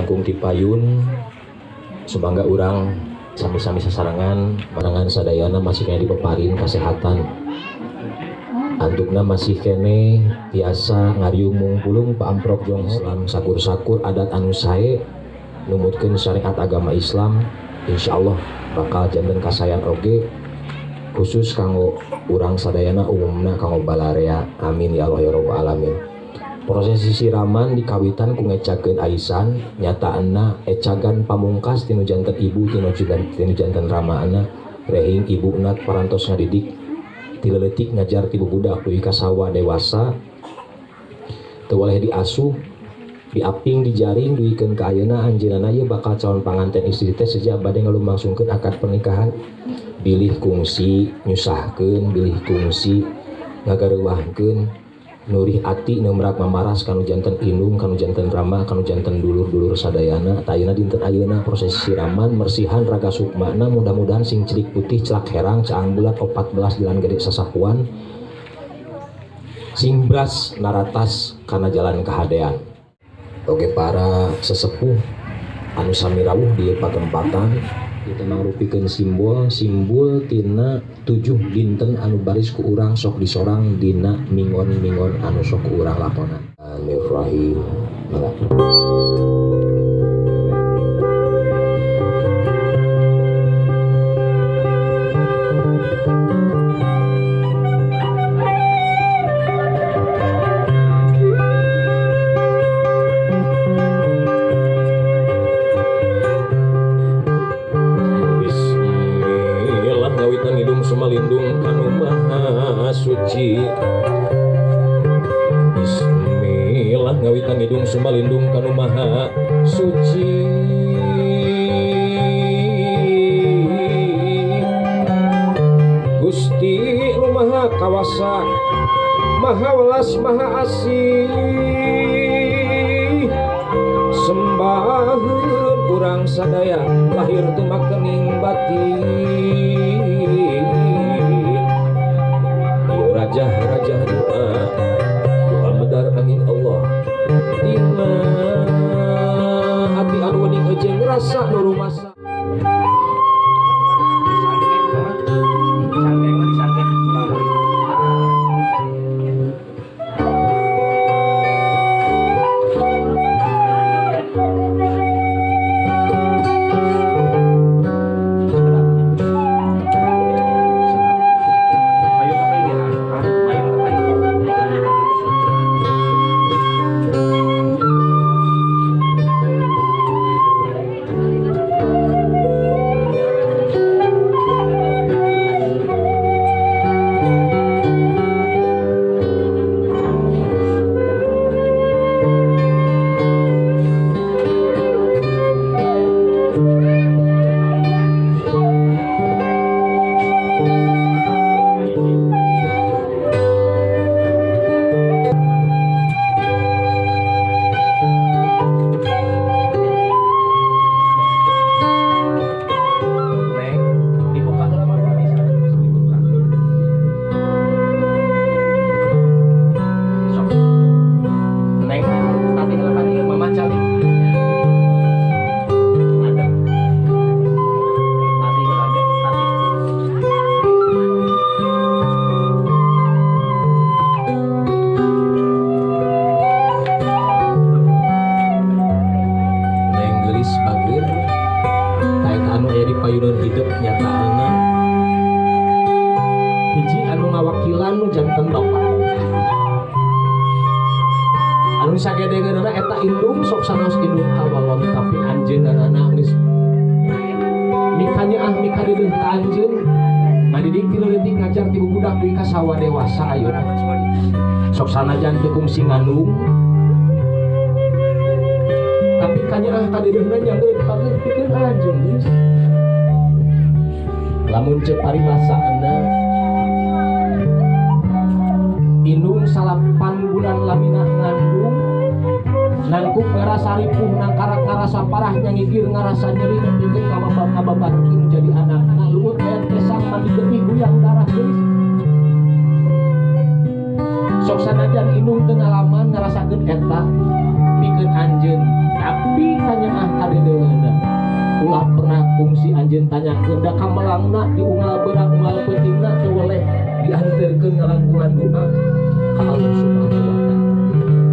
Langkung ti payun sumangga urang sami-sami sasarangan marangan sadayana masih kene dipeparin kasehatan antukna masih kene tiasa ngariung mungpulung paamprok jong Islam sakur-sakur adat anu sae numutkeun syariat agama Islam insyaallah bakal janten kasayan oge khusus kanggo urang sadayana umumna kanggo balarea amin ya Allah ya rabbal alamin. Prosesi siraman dikawitan ku ngecakeun aisan nyataanna ecagan pamungkas tinu janten ibu tinu janten ramaana rehing ibuna parantos ngadidik ti leutik ngajar ti bubudak dugi ka sawa dewasa teu waleh diasuh diaping dijaring dugikeun ka ayeuna anjeunna ieu bakal calon panganten istri teh sejak bade ngalumangsungkeun akad pernikahan bilih kungsi nyusahkeun bilih kungsi ngagareuwahkeun nurih ati neumrak mamaras kanu janten indung kanu janten rama kanu janten dulur-dulur sadayana tayana dinten ayeuna proses siraman mersihan raga sukmana mudah-mudahan sing celik putih celak herang caang bulat 14 jalan gede sasapuan sing bras naratas kana jalan kahadean. Oke para sesepuh anu sami rawuh di patempatan itu mangrupikeun simbol tina 7 dinten anu baris ku urang sok disorang dina mingon-mingon anu sok ku urang lakonan. Bismillahirrahmanirrahim. Sumalindung kanu maha suci Bismillah ngawitan ngidung sumalindung kanu maha suci Gusti nu maha kawasa maha welas maha asih sembaheun urang sadaya lahir tumakening batin raja-raja doa doa medar angin Allah dina ati anu wening ejeng rasa nu rumasa. Payunan hidup nyataana hiji anu ngawakilan nu janten bapak anu sagedengeunana eta indung sok sanaos indung kawalon tapi anjeunna geus mikanyaah mikadeudeung ka anjeun ngadidik ti leutik ngajar ti bubudak dugi ka sawa dewasa ayeuna sok sanajan teu kungsi ngandung tapi kanyaah kadeudeungna nyanggeut pageuh pikeun anjeun geus. Lamun cek paribasaana indung 8 bulan lamina ngandung nangkuk ngarasa ripuh nangkarak ngarasa parah nyangigir ngarasa nyeri nepikeun ka ngababarkeun jadi anakna luhut aya kesang mandi getih guyang darah geus sok sanajan indung teu ngalaman ngarasakeun eta pikeun anjeun tapi kanyaah Kungsi anjeun tanyakeun da kamelangna di unggal beurang unggal peutingna teu weleh dianterkeun ngalangkungan doa ka Allah Subhanahu wa taala.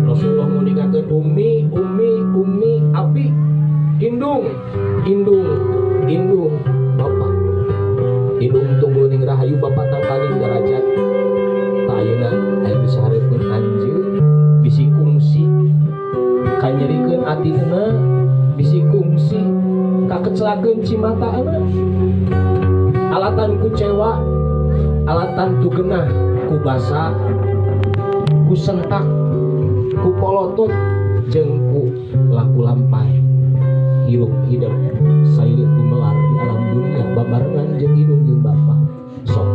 Rasulullah nguningakeun ummi ummi ummi abi indung indung indung bapak indung tunggul ning rahayu bapak tangkaling derajat. Ta ayeuna aya bisa hareupeun anjeun bisi kungsi kanyerikeun atina bisi kungsi kakecelakeun cimataana alatan ku cewa alatan tu genah ku basa ku sentak ku polotot jeung ku laku lampai hirup hidup sailit gumelar di alam dunia babarengan jeung indung jeung bapa. Sok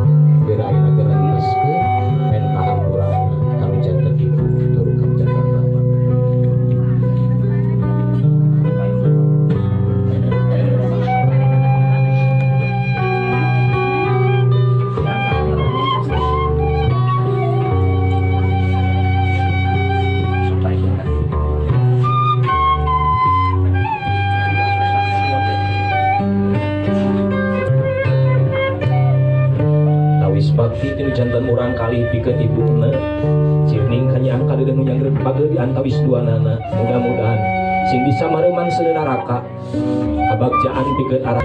geura ayeuna gerenteskeun menta hampurana kanu janten ibu tur kanu janten bapa. Bakti tinu jantan murang kalih pikeun ibuna cirning kanyaah kadeudeuh nu nyangreut pageuh di antawis duanana. Mudah-mudahan sing bisa mareuman seuneu neraka kabagjaan pikeun arah.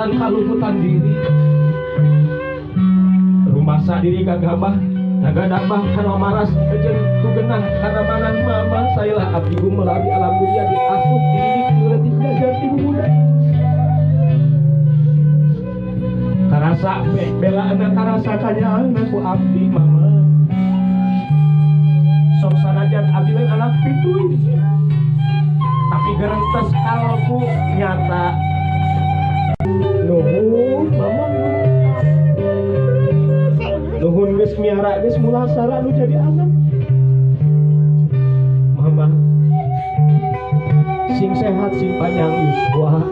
Kaluputan diri rumasa diri gagabah nagadabah kana maras jeung tugenah kana manan mama sayalah abdi gumelar di alam dunia diasup dididik diletik jajan ibu muda karasa bela anak karasa kanyaahna ku abdi mama sok sanajan abdi lain anak pituin tapi gerentes kalbu nyata. Nuhun mama nuhun geus miara geus mulasara nu jadi anak mama sing sehat sing panjang yuswa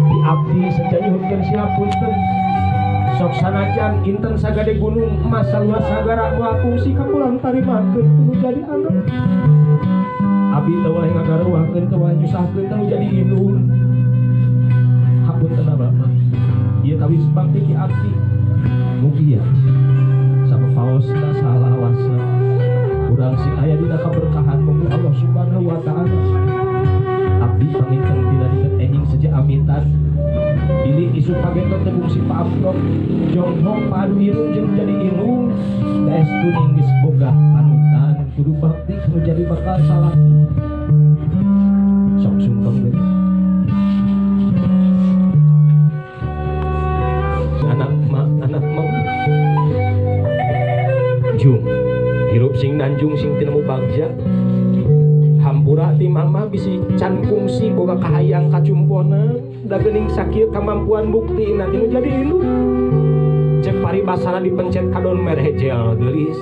di abdi seja nyuhunkeun siapunten sok sanajan inten sagade gunung emas saluas sagara moal kungsi kapulang tarimakeun nu jadi anak abdi teu wae ngagaruahkeun teu wae nyusahkeun teu jadi indung. Hapunten bapak ieu tawis bakti ki abdi mugia sapapaosna salawasna urang sing aya dina kaberkahan mugi Allah Subhanahu wa taala. Abdi panginten dina dinten enjing seja amitan bilih isuk pagentot teu kungsi paamprok jonghok padu irung jeung jadi indung daestu geus boga panutan kudu bakti kudu jadi bakal salaki sok sungkem geus. Anak mak jung hirup sing nanjung sing tinemu bagja hampura ti mama bisi can kungsi boga kahayang kacumpona da geuning sakieu kamampuan bukti nanti nu jadi indung cek paribasana dipencet kadon merejel geulis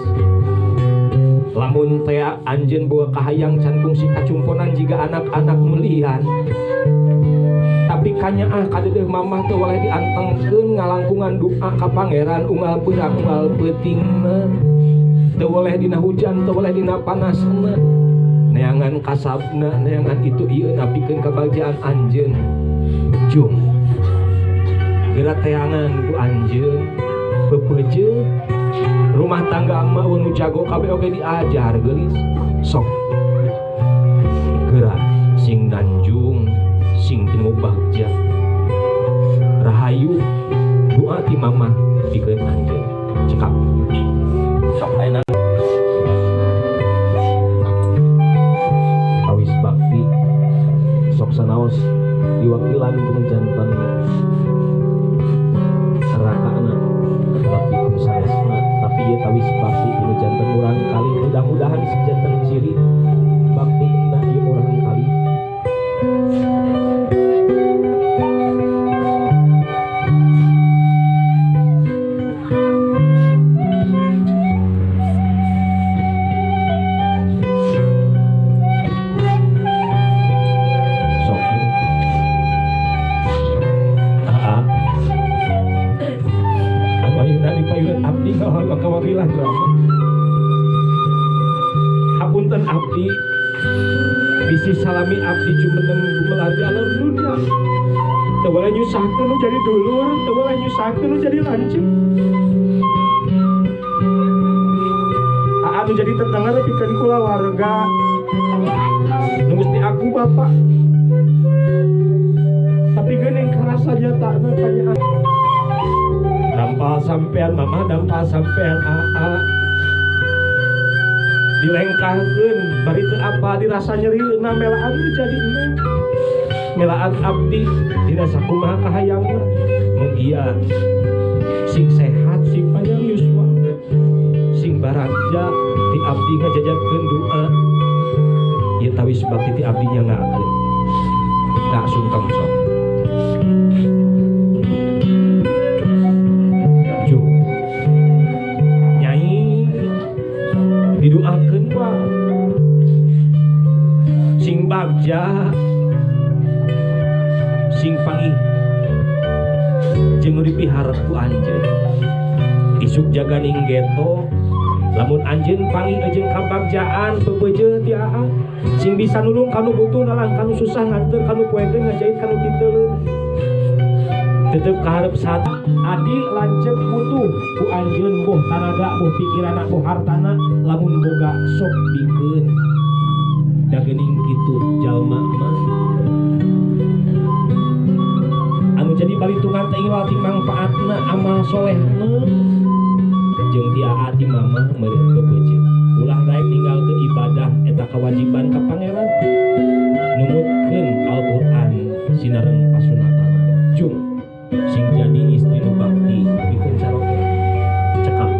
lamun tea anjeun boga kahayang can kungsi kacumponan jiga anak-anak nu lian tapi kanyaah kadeudeuh mamah teu waleh diantengkeun ngalangkungan doa ka pangeran unggal beurang unggal peutingna teu waleh dina hujan teu waleh dina panasna neangan kasabna neangan itu ieu napikeun kabagjaan anjeun jung geura teangan ku anjeun peupeujeuh rumah tangga mah nu jago kabeh oge diajar geulis sok geura sing nanjung sing tinu bagja rahayu doa ti mama pikeun anjeun cekap sok ayeuna awis bakti sok sanaos diwakilan ku janten rakana tapi ku sanesna tapi Ieu tawis bakti nu janten murang kali, mudah-mudahan sing janten ciri bakti na ieu murang kali. Sok ayeuna di payun abdi kawakilan drama. Hapunten abdi bisi salami abdi jumeneng gumelar di alam dunia. Teu boleh nyusahkeun nu jadi dulur, teu boleh nyusahkeun nu jadi lanceuk. Aa nu jadi tetangga pikeun kulawarga. Nu geus diaku bapak. Tapi geuning karasa nyatana tanyaan. Dampal sampean mama, dampal sampean aa. Dilengkahkeun bari teu apa dirasa nyerieuna melaan nu jadi neng. Melaan abdi dina sakumaha kahayangna. Mugia sing sehat, sing panjang yuswa, sing baragja ti abdi ngajajabkeun doa. Ieu tawis bakti ti abdi nya ngaakeun. Ngak sungkem sok. Nyai didoakeun wa sing bagja, sing pangih jeung nu dipiharep ku anjeun. Isuk jaganing geto lamun anjeun pangih jeung kabagjaan bebeujeuh ti aa, sing bisa nulung kanu butuh, nalang kanu susah, nganteur kanu poekeun, ngajahit kanu titeuleun. Tetep kaharep saat adi lanceuk butuh ku anjeun, boh tanaga, boh pikiranna, boh hartana, lamun boga sok bikeun. Da geuning kitu jalma mah anu jadi balitungan teh ingwal ti mangpaatna amal solehna jeung ti aa ti mamah meureun bebeujeuh. Ulah daek ninggalkeun ibadah eta kewajiban ka pangeran, numutkeun Al-Qur'an sinareng pasunatana. Jung sing jadi istri nu bakti pikeun caroge cekap.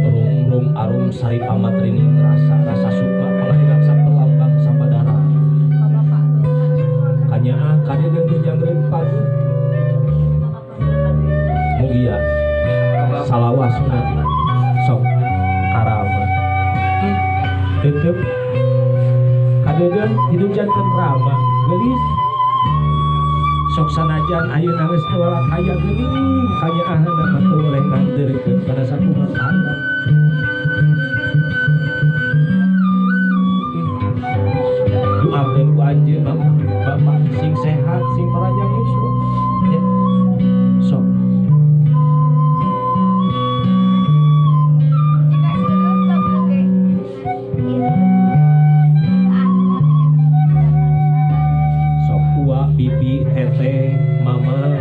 Rum-rum arum sari pamatrining rasa rasa suka pangadirapsa perlambang sabadara. Kanyaah kadedeun jangreun pagi. Mugia salawasna sok karama. Tetep kadedeun hidup janten rama geulis. Sok sanajan ayeuna geus teu walat hayang geuning kanyaahna mah teu boleh nganteurkeun kana sakumaha hayang. Doakeun ku anjeun mama bapak sing sehat, sing panjang yuswa. Ya. Sok. Sok uwa, bibi, teteh, mama,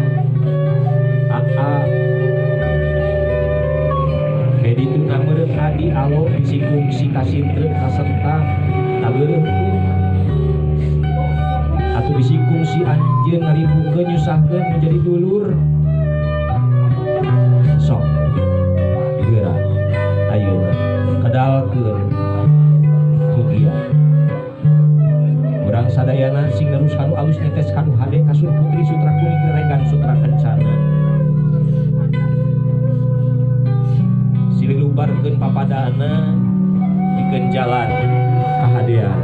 aa. Bedi tuna meureun adi alo bisi kungsi kasintreun kasentang tageureuhkeun. Atuh bisi kungsi anjeun ngaribukeun nyusahkeun menjadi dulur. Sok geura ayeuna kedalkeun mugia. Urang sadayana sing nerus kanu alus netes kanu hade kasur putri sutra kuning regan sutra kencana. Silih lubarkeun papadana pikeun jalan kahadean.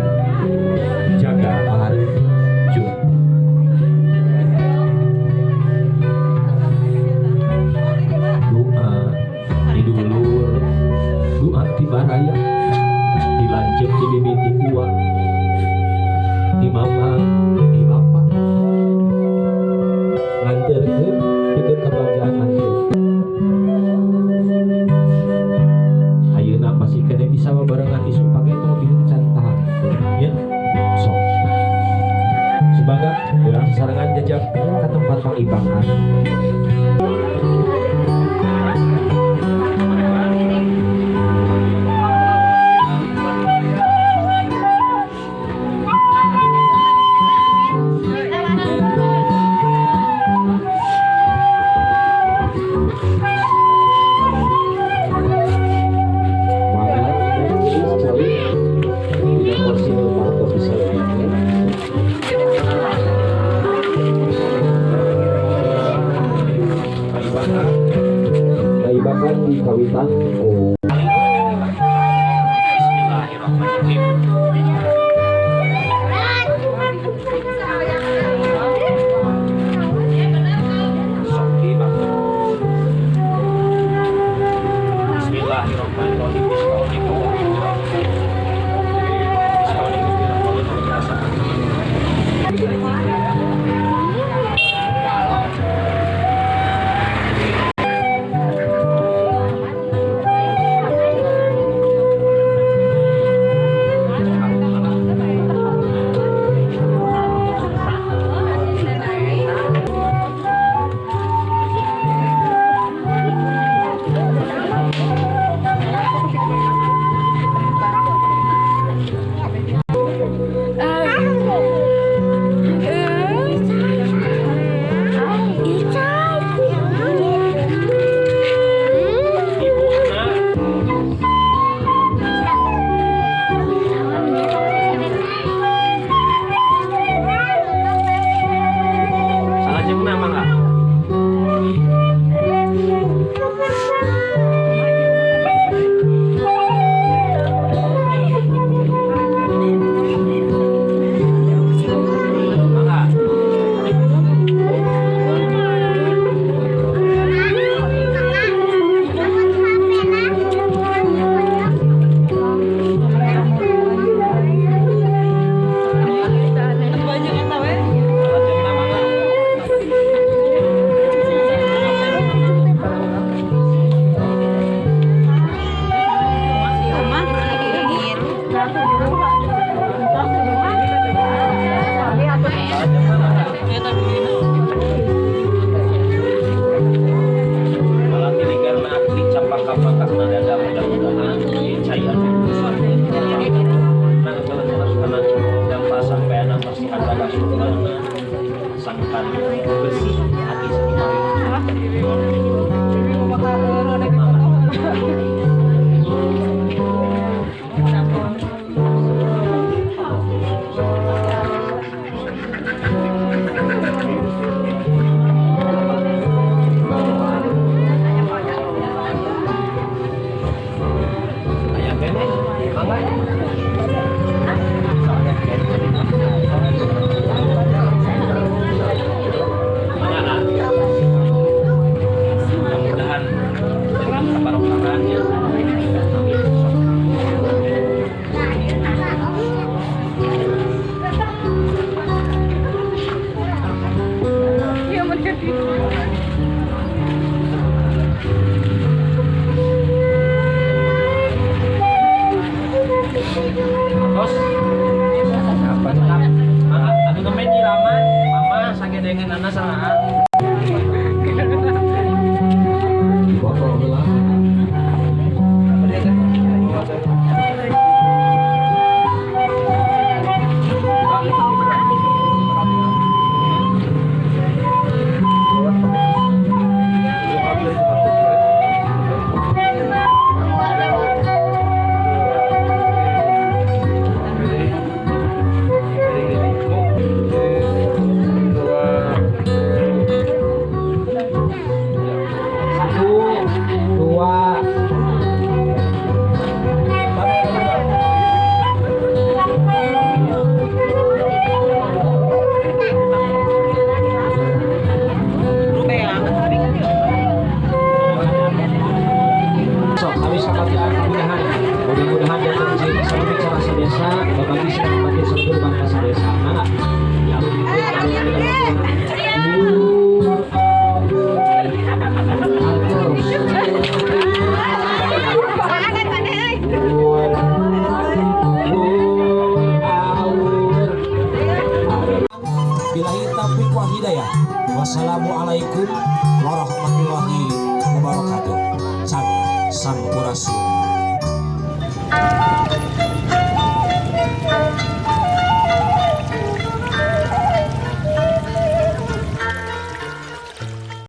Jaga pahareup. Doa di dulur, doa ti baraya, ti lanceuk, ti bibi, ti uwa, ti mama, ti bapa, nganterkeun pikeun kebahagiaan anjeun. Ayeuna masih keneh bisa babarengan isuk pake tong bingung can tahan. Ya, sok. Sebaga urang sasarengan jajak ka tempat pangibakan. Dikawitan ku Bismillahirrahmanirrahim. Sok dibantu. Bismillahirrahmanirrahim. Salajengna mangga. Mangga. Salajengna mangga. Malam ini karena akli campaka mangkakna dada, mudah-mudahan cai anu nang terus dan pasang payana bersihan daga sukmana sangkan bersih hati sendiri. Aya keneh mangga. Mangga. Mudah-mudahan kabarokahan ya. Amin. Terus mangga anu namanya nyiraman mama sagedengeunana saha? Foto heula. Satu, dua, sok kami sampaikan mudah-mudahan mudah-mudahan yang terjadi satu bicara sadesa berbagi sebagai satu bangsa sadesa. Mangga. Ya. Billahi taufiq wal hidayah. Wassalamualaikum warahmatullahi wabarakatuh. Sampurasun.